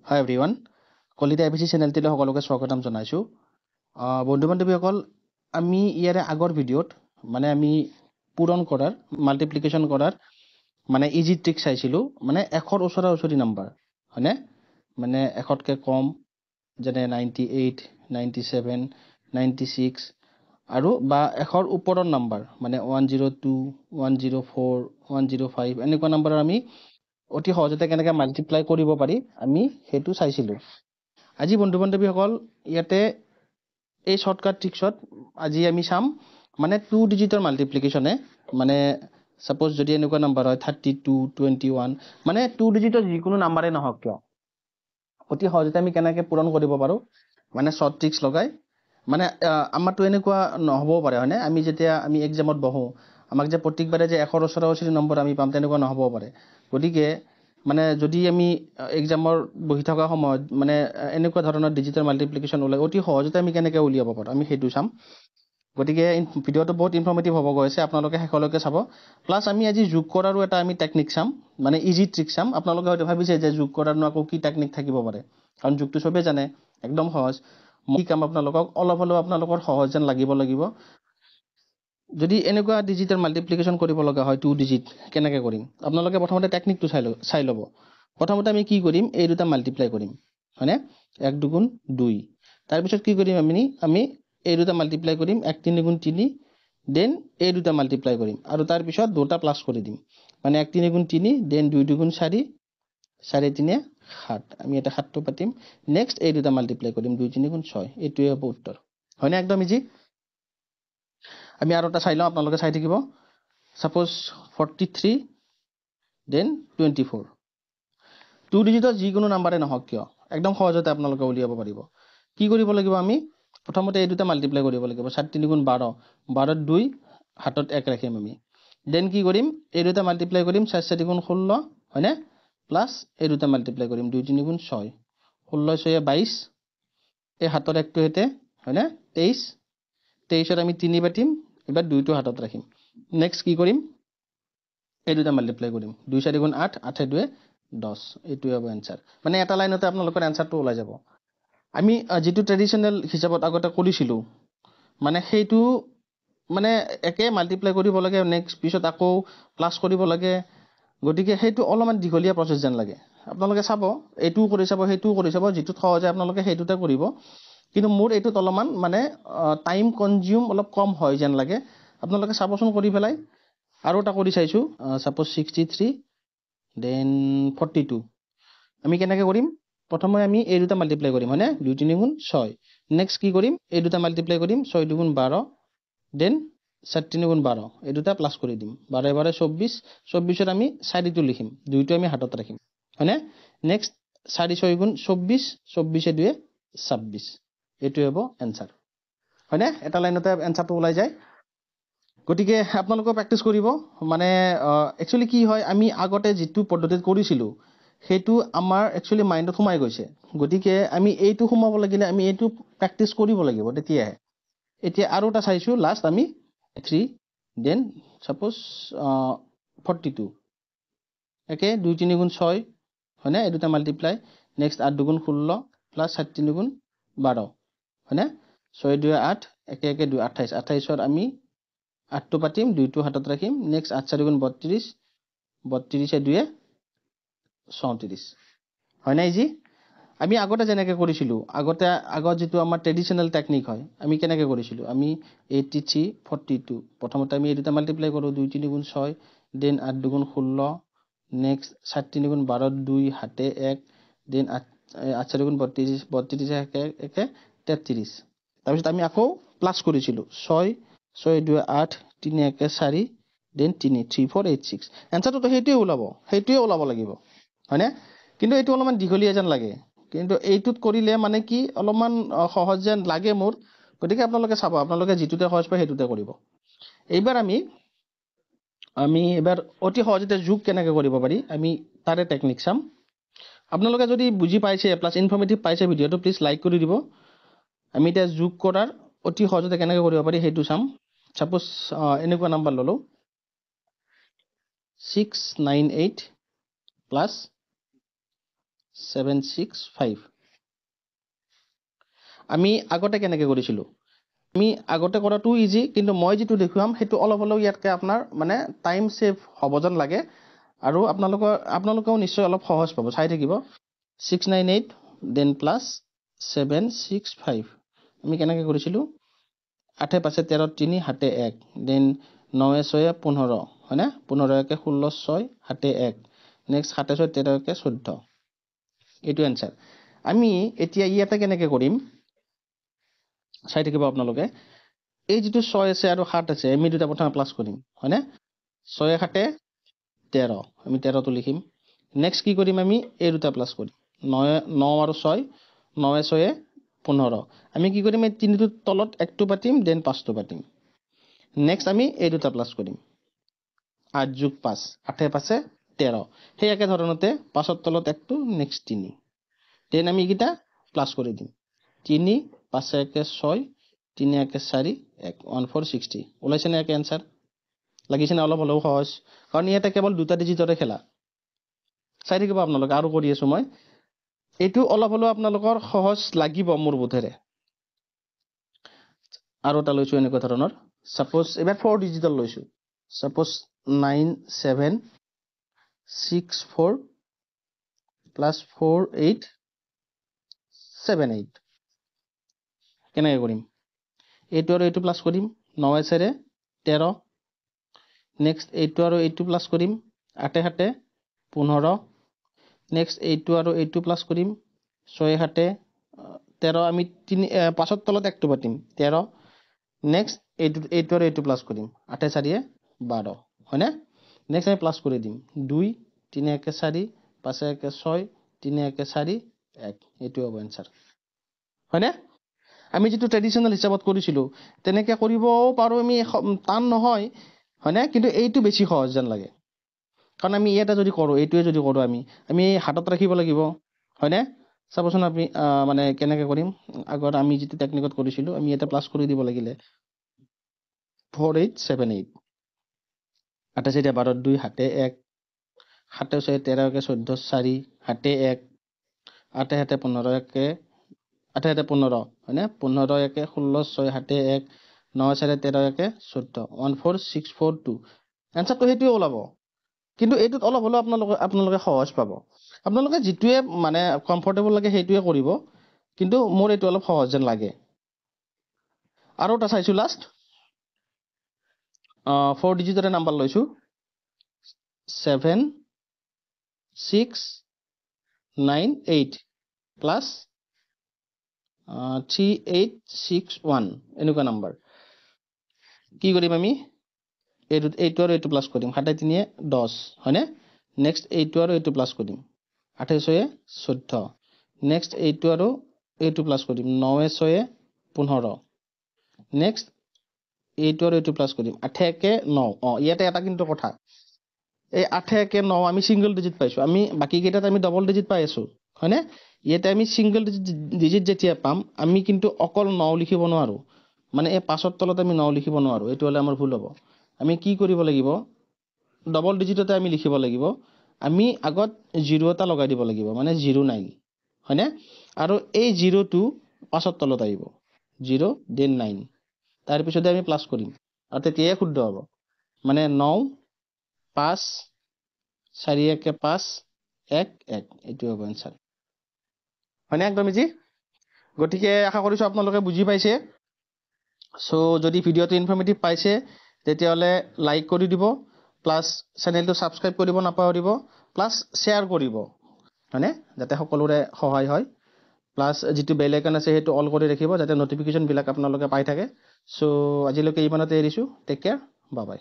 Hi everyone, Kalita A B C চেনেলটিলৈ সকলোকে স্বাগতম জনাইছোঁ। বন্ধু বান্ধৱীসকল, আমি ইয়াৰে আগৰ ভিডিঅ'ত মানে আমি পূৰণ কৰাৰ, মাল্টিপ্লিকেশ্যন কৰাৰ মানে ইজি ট্ৰিক চাইছিলোঁ, মানে এশৰ ওচৰা ওচৰি নাম্বাৰ, হয়নে? মানে এশতকৈ কম, যেনে 98, 97, 96 আৰু বা এশৰ ওপৰৰ নাম্বাৰ, মানে 102, 104, 105, এনেকুৱা নাম্বাৰৰ আমি অতি সহজতে কেনেকৈ মাল্টিপ্লাই কৰিব পাৰি আমি সেইটো চাইছিলোঁ। আজি বন্ধু বান্ধৱীসকল, ইয়াতে এই শ্বৰ্টকাট ট্ৰিক্সত আজি আমি চাম মানে টু ডিজিটৰ মাল্টিপ্লিকেশ্যনে, মানে ছাপ'জ যদি এনেকুৱা নাম্বাৰ হয় 32, 21, মানে টু ডিজিটৰ যিকোনো নাম্বাৰেই নহওক কিয়, অতি সহজতে আমি কেনেকৈ পূৰণ কৰিব পাৰোঁ মানে শ্বৰ্ট ট্ৰিক্স লগাই। মানে আমাৰতো এনেকুৱা নহ'বও পাৰে, হয়নে? আমি যেতিয়া আমি এক্সামত বহোঁ, আমাক যে প্ৰত্যেকবাৰে যে এশৰ ওচৰা ওচৰি নম্বৰ আমি পাম তেনেকুৱা নহ'বও পাৰে। গতিকে মানে যদি আমি এক্সামৰ বহি থকা সময়ত মানে এনেকুৱা ধৰণৰ ডিজিটেল মাল্টিপ্লিকেশ্যন ওলায়, অতি সহজতে আমি কেনেকৈ উলিয়াব পাৰোঁ আমি সেইটো চাম। গতিকে ভিডিঅ'টো বহুত ইনফৰ্মেটিভ হ'ব গৈ আছে, আপোনালোকে শেষলৈকে চাব। প্লাছ আমি আজি যোগ কৰাৰো এটা আমি টেকনিক চাম, মানে ইজি ট্ৰিক চাম। আপোনালোকে হয়তো ভাবিছে যে যোগ কৰাৰনো আকৌ কি টেকনিক থাকিব পাৰে, কাৰণ যোগটো চবেই জানে, একদম সহজ। মই শিকাম আপোনালোকক, অলপ হ'লেও আপোনালোকৰ সহজ যেন লাগিব লাগিব। যদি এনেকুৱা ডিজিটেল মাল্টিপ্লিকেশ্যন কৰিব লগা হয় টু ডিজিট, কেনেকৈ কৰিম? আপোনালোকে প্ৰথমতে টেকনিকটো চাই ল'ব। প্ৰথমতে আমি কি কৰিম, এই দুটা মাল্টিপ্লাই কৰিম, হয়নে? এক দুগুণ দুই। তাৰপিছত কি কৰিম আমি এই দুটা মাল্টিপ্লাই কৰিম, এক তিনি গুণ তিনি, then এই দুটা মাল্টিপ্লাই কৰিম আৰু তাৰপিছত দুটা প্লাছ কৰি দিম, মানে এক তিনি গুণ তিনি, then দুই দুগুণ চাৰি, চাৰি তিনি সাত, আমি এটা সাতটো পাতিম। নেক্সট এই দুটা মাল্টিপ্লাই কৰিম, দুই তিনি গুণ ছয়, এইটোৱে হ'ব উত্তৰ, হয়নে? একদম ইজি। আমি আৰু এটা চাই লওঁ, আপোনালোকে চাই থাকিব। ছাপ'জ 43, then 24, two ডিজিটৰ যিকোনো নাম্বাৰে নহওক কিয়, একদম সহজতে আপোনালোকে উলিয়াব পাৰিব। কি কৰিব লাগিব আমি? প্ৰথমতে এই দুটা মাল্টিপ্লাই কৰিব লাগিব, চাৰি তিনি গুণ বাৰ, বাৰত দুই, হাতত এক ৰাখিম আমি। Then কি কৰিম, এই দুটা মাল্টিপ্লাই কৰিম, চাৰি চাৰি গুণ ষোল্ল, হয়নে? প্লাছ এই দুটা মাল্টিপ্লাই কৰিম, দুই তিনি গুণ ছয়, ষোল্ল ছয়ে বাইছ, এই হাতৰ একটো সৈতে, হয়নে? তেইছ, তেইছত আমি তিনি পাতিম, এইবাৰ দুইটো হাতত ৰাখিম। নেক্সট কি কৰিম, এই দুটা মাল্টিপ্লাই কৰিম, দুই চাৰি গুণ আঠ, আঠে দুয়ে দহ, এইটোৱে হ'ব এনচাৰ। মানে এটা লাইনতে আপোনালোকৰ এনচাৰটো ওলাই যাব। আমি যিটো ট্ৰেডিশ্যনেল হিচাপত আগতে কৰিছিলোঁ, মানে সেইটো মানে একে মাল্টিপ্লাই কৰিব লাগে, নেক্সট পিছত আকৌ প্লাছ কৰিব লাগে, গতিকে সেইটো অলপমান দীঘলীয়া প্ৰচেছ যেন লাগে। আপোনালোকে চাব, এইটোও কৰি চাব, সেইটোও কৰি চাব, যিটোত সহজে আপোনালোকে সেইটোতে কৰিব। কিন্তু মোৰ এইটোত অলপমান মানে টাইম কনজিউম অলপ কম হয় যেন লাগে। আপোনালোকে চাবচোন কৰি পেলাই। আৰু এটা কৰি চাইছোঁ, ছাপ'জ 63, then 42, আমি কেনেকৈ কৰিম? প্ৰথমে আমি এই দুটা মাল্টিপ্লাই কৰিম, হয়নে? দুই তিনি গুণ ছয়। নেক্সট কি কৰিম, এই দুটা মাল্টিপ্লাই কৰিম, ছয় দুগুণ বাৰ, then চাৰি তিনি গুণ বাৰ, এই দুটা প্লাছ কৰি দিম, বাৰে বাৰে চৌব্বিছ, চৌব্বিছত আমি চাৰিটো লিখিম, দুইটো আমি হাতত ৰাখিম, হয়নে? নেক্সট চাৰি ছয় গুণ চৌব্বিছ, চৌব্বিছে দুয়ে ছাব্বিছ, এইটোৱে হ'ব এনচাৰ, হয়নে? এটা লাইনতে এনচাৰটো ওলাই যায়। গতিকে আপোনালোকেও প্ৰেক্টিছ কৰিব। মানে একচুৱেলি কি হয়, আমি আগতে যিটো পদ্ধতিত কৰিছিলোঁ সেইটো আমাৰ একচুৱেলি মাইণ্ডত সোমাই গৈছে, গতিকে আমি এইটো সোমাব লাগিলে আমি এইটো প্ৰেক্টিছ কৰিব লাগিব তেতিয়াহে। এতিয়া আৰু এটা চাইছোঁ, লাষ্ট আমি 3, then suppose 42, একে দুই তিনি গুণ ছয়, হয়নে? এই দুটা মাল্টিপ্লাই, নেক্সট আঠ দুগুণ ষোল্ল, প্লাছ চাৰি তিনি গুণ বাৰ, হয়নে? ছয় দুই আঠ, একে একে দুই, আঠাইছ, আঠাইছত আমি আঠটো পাতিম, দুইটো হাতত ৰাখিম। নেক্সট আঠ চাৰি গুণ বত্ৰিছ, বত্ৰিছে দুয়ে চৌত্ৰিছ, হয়নে? ইজি। আমি আগতে যেনেকৈ কৰিছিলোঁ, আগত যিটো আমাৰ ট্ৰেডিশ্যনেল টেকনিক হয়, আমি কেনেকৈ কৰিছিলোঁ, আমি 83, 42, প্ৰথমতে আমি এই দুটা মাল্টিপ্লাই কৰোঁ, দুই তিনি গুণ ছয়, then আঠ দুগুণ ষোল্ল, নেক্সট চাৰি তিনি গুণ বাৰ, দুই হাতে এক, then আঠ চাৰি গুণ বত্ৰিছ, বত্ৰিছ একে একে তেত্ৰিছ। তাৰপিছত আমি আকৌ প্লাছ কৰিছিলোঁ, ছয়, ছয় দুই আঠ, তিনি একে চাৰি, then তিনি, 3 4 8 6, এনচাৰটোতো সেইটোৱে ওলাব, সেইটোৱে ওলাব লাগিব, হয়নে? কিন্তু এইটো অলপমান দীঘলীয়া যেন লাগে, কিন্তু এইটোত কৰিলে মানে কি অলপমান সহজ যেন লাগে মোৰ। গতিকে আপোনালোকে চাব, আপোনালোকে যিটোতে সহজ পায় সেইটোতে কৰিব। এইবাৰ আমি এইবাৰ অতি সহজতে যোগ কেনেকৈ কৰিব পাৰি আমি তাৰে টেকনিক চাম। আপোনালোকে যদি বুজি পাইছে, প্লাছ ইনফৰ্মেটিভ পাইছে ভিডিঅ'টো, প্লিজ লাইক কৰি দিব। আমি এতিয়া যোগ কৰাৰ অতি সহজতে কেনেকৈ কৰিব পাৰি সেইটো চাম। ছাপ'জ এনেকুৱা নাম্বাৰ ল'লোঁ, 698 প্লাছ 7 6 5। আমি আগতে কেনেকৈ কৰিছিলোঁ? আমি আগতে কৰাটো ইজি, কিন্তু মই যিটো দেখুৱাম সেইটো অলপ হ'লেও ইয়াতকৈ আপোনাৰ মানে টাইম ছেভ হ'ব যেন লাগে, আৰু আপোনালোকেও নিশ্চয় অলপ সহজ পাব। চাই থাকিব, 6 9 8 then plus 7 6 5। আমি কেনেকৈ কৰিছিলোঁ? 8 5 13 3 7 1, then 9 6 15, হয়নে? 15 1 16 6 7 1, নেক্সট 7 6 13 1 14। এইটো এনচাৰ। আমি এতিয়া ইয়াতে কেনেকৈ কৰিম চাই থাকিব আপোনালোকে। এই যিটো 6 আছে আৰু 7 আছে, আমি দুটা প্ৰথমে প্লাছ কৰিম, হয়নে? 6 7 13, আমি 13টো লিখিম। নেক্সট কি কৰিম আমি? এই দুটা প্লাছ কৰিম, 9 আৰু 6, 9 6 15। আমি কি কৰিম? এই তিনিটোৰ তলত 1টো পাতিম, then 5টো পাতিম। নেক্সট আমি এই দুটা প্লাছ কৰিম, 8 যোগ 5, 8 5 13। সেই একে ধৰণতে 5ৰ তলত 1টো, নেক্সট 3, then আমি এইকেইটা প্লাছ কৰি দিম, 3 5 1 6 3 1 4 1, 1 4 60। ওলাইছেনে একে এনচাৰ? লাগিছেনে অলপ হ'লেও সহজ? কাৰণ ইয়াতে কেৱল দুটা ডিজিটৰে খেলা। চাই থাকিব আপোনালোকে, আৰু কৰি আছোঁ মই। এইটো অলপ হ'লেও আপোনালোকৰ সহজ লাগিব মোৰ বোধেৰে। আৰু এটা লৈছোঁ এনেকুৱা ধৰণৰ, ছাপ'জ এইবাৰ 4 ডিজিটৰ লৈছোঁ, suppose 9 7 6 4 plus 4 8 7 8। কেনেকৈ কৰিম? এইটো আৰু এইটো প্লাছ কৰিম, 9 4 13, নেক্সট এইটো আৰু এইটো প্লাছ কৰিম, 8 7 15, নেক্সট এইটো আৰু এইটো প্লাছ কৰিম, 6 7 13, আমি 3 5ৰ তলত 1টো পাতিম, 13, নেক্সট এইটো আৰু এইটো প্লাছ কৰিম, 8 4 12, হয়নে? নেক্সট আমি প্লাছ কৰি দিম, 2 3 1 4 5 1 6 3 1 4 1, এইটো হ'ব এনচাৰ, হয়নে? আমি যিটো ট্ৰেডিশ্যনেল হিচাপত কৰিছিলোঁ তেনেকৈ কৰিবও পাৰোঁ আমি, টান নহয়, হয়নে? কিন্তু এইটো বেছি সহজ যেন লাগে, কাৰণ আমি ইয়াতে যদি কৰোঁ, এইটোৱে যদি কৰোঁ, আমি হাতত ৰাখিব লাগিব, হয়নে? চাবচোন আমি মানে কেনেকৈ কৰিম। আগত আমি যিটো টেকনিকত কৰিছিলোঁ, আমি ইয়াতে প্লাছ কৰি দিব লাগিলে 4 8 7 8, 8 4 12 2 7 1, 7 6 13 1 14 4 7 1, 8 7 15 1, 8 7 15, হয়নে? 15 1 16 6 7 1, 9 4 13 1 14, 1 4 6 4 2। এনচাৰটো সেইটোৱে ওলাব, কিন্তু এইটোত অলপ হ'লেও আপোনালোকে সহজ পাব। আপোনালোকে যিটোৱে মানে কমফৰ্টেবল লাগে সেইটোৱে কৰিব, কিন্তু মোৰ এইটো অলপ সহজ যেন লাগে। আৰু এটা চাইছোঁ লাষ্ট, 4 ডিজিটৰে নাম্বাৰ লৈছোঁ, 7 6 9 8 প্লাছ 3 8 6 1, এনেকুৱা নাম্বাৰ। কি কৰিম আমি? এইটো আৰু এইটো প্লাছ কৰিম, 7 3 10, হয়নে? নেক্সট এইটো আৰু এইটো প্লাছ কৰিম, 8 6 14, নেক্সট এইটো আৰু এইটো প্লাছ কৰিম, 9 6 15, নেক্সট এইটো আৰু এইটো প্লাছ কৰিম, 8 1 9। ইয়াতে এটা কিন্তু কথা, এই 8 1 9 আমি ছিংগল ডিজিট পাইছোঁ, আমি বাকীকেইটাত আমি ডবল ডিজিট পাই আছোঁ, হয়নে? ইয়াতে আমি ছিংগল ডিজিট যেতিয়া পাম, আমি কিন্তু অকল 9 লিখিব নোৱাৰোঁ, মানে এই 5ৰ তলত আমি 9 লিখিব নোৱাৰোঁ, এইটো হ'লে আমাৰ ভুল হ'ব। আমি কি কৰিব লাগিব? ডবল ডিজিটতে আমি লিখিব লাগিব। আমি আগত 0 এটা লগাই দিব লাগিব, মানে 0 9, হয়নে? আৰু এই 0টো 5ৰ তলত আহিব, 0 then 9, তাৰপিছতে আমি প্লাছ কৰিম, আৰু তেতিয়াহে শুদ্ধ হ'ব। মানে 9 5 4 1 5 1 1, এইটো হ'ব এনচাৰ, হয়নে? একদম ইজি। গতিকে আশা কৰিছোঁ আপোনালোকে বুজি পাইছে। চ' যদি ভিডিঅ'টো ইনফৰ্মেটিভ পাইছে তেতিয়াহ'লে লাইক কৰি দিব, প্লাছ চেনেলটো ছাবস্ক্ৰাইব কৰিব নাপাহৰিব, প্লাছ শ্বেয়াৰ কৰিব, হয়নে? যাতে সকলোৰে সহায় হয়। প্লাছ যিটো বেল আইকন আছে সেইটো অল কৰি ৰাখিব, যাতে ন'টিফিকেশ্যনবিলাক আপোনালোকে পাই থাকে। চ' আজিলৈকে ইমানতে এৰিছোঁ। Tech care, bye bye.